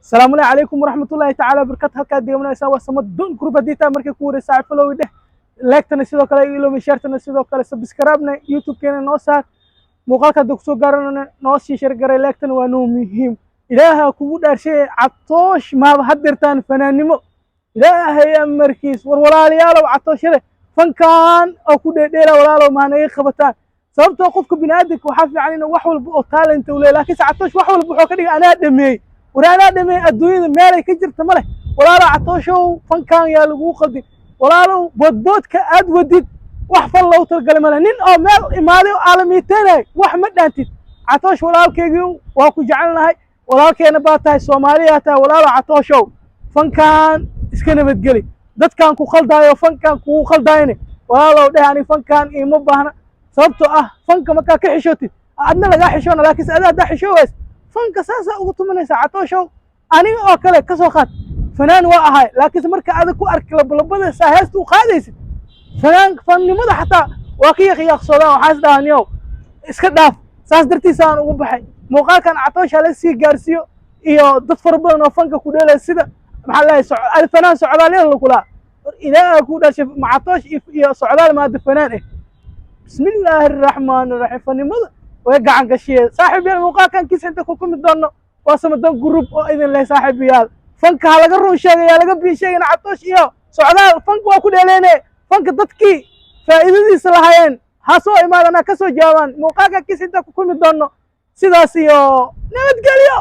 Asalaamu calaykum waraxmatullaahi tacaala barkatu. Halkaad deemanaysaa waa Samadoon Group. Haddii taa markay ku wareysaa, follow dheh, like-tana sidoo kale iloomi, share-tana sidoo kale, subscribe-na YouTube-keena noo saar. Muuqaalka hadda kusoo gaarana noo sii share garay, like-tana waa noo muhiim. Ilaaha kugu dhaarshay, Catoosh maaba haddeertaan fanaannimo? Ilaahay amarkiis! War walaalayaalow, Catooshade fankan oo ku dheedheela, walaalow, maa naga qabataan? Sababtoo qofka biniaadamka waxaa fiican inuu wax walba oo talent u leeyahay, laakiinse Catoosh wax walba wuxuu ka dhigay anaa dhameeyey. War anaa dhameeyey, adduunyada meelay ka jirta ma leh. Walaalow Catooshow, fankan yaa laguu qaldin. Walaalow, boodboodka aad wadid wax fan loogu talagalay ma leh. Nin oo meel imaaday oo aalamiiteynay wax ma dhaantid. Catoosh, walaalkeygii, waa ku jecelnahay, walaalkeena baa tahay, Soomaaliyaa tahay. Walaalow Catooshow, fankan iska nabadgeli. Dadkan ku khaldaayo, fankan kugu khaldaayne, walaalow dheh, ani fankan iima baahna. Sababtoo ah fanka markaa ka xishootid, adna lagaa xishoona, laakiinse adaa haddaa xishoo ways, fanka saasaa ugu tumanaysaa. Catooshow, aniga oo kale ka soo qaad, fanaan waa ahay, laakiinse marka adag ku arki labalabada saa heesta u qaadaysid, fanaan fannimada xataa waa ka yaqyaaqsoodaan. Waxaa is dhahaa, niyow, iska dhaaf. Saas dartiisa aan ugu baxay. Muuqaalkan Catoosh hala sii gaarsiiyo iyo dad fara badan oo fanka ku dheelaya, sida maxaa lahay fanaan socdaalyada lakulaa. Ilaaha ku dhashay, Catoosh iyo Socdaal maada fanaan eh? Bismillaahi araxmaani raxiim, fanimada way gacan gashiye. Saaxiib yaal, muuqaalkan kiis inta ku kulmi doono, waa Samadoon Group oo idin leh, saaxiibayaal, fanka ha laga run sheegaya, laga biin sheegayna. Catoosh iyo Socdaal fanka waa ku dheeleyne, fanka dadkii faa'iidadiisa lahaayeen ha soo imaadana, ka soo jawaabaan. Muuqaalkan kiis inta ku kulmi doono, sidaas iyo nabadgelyo.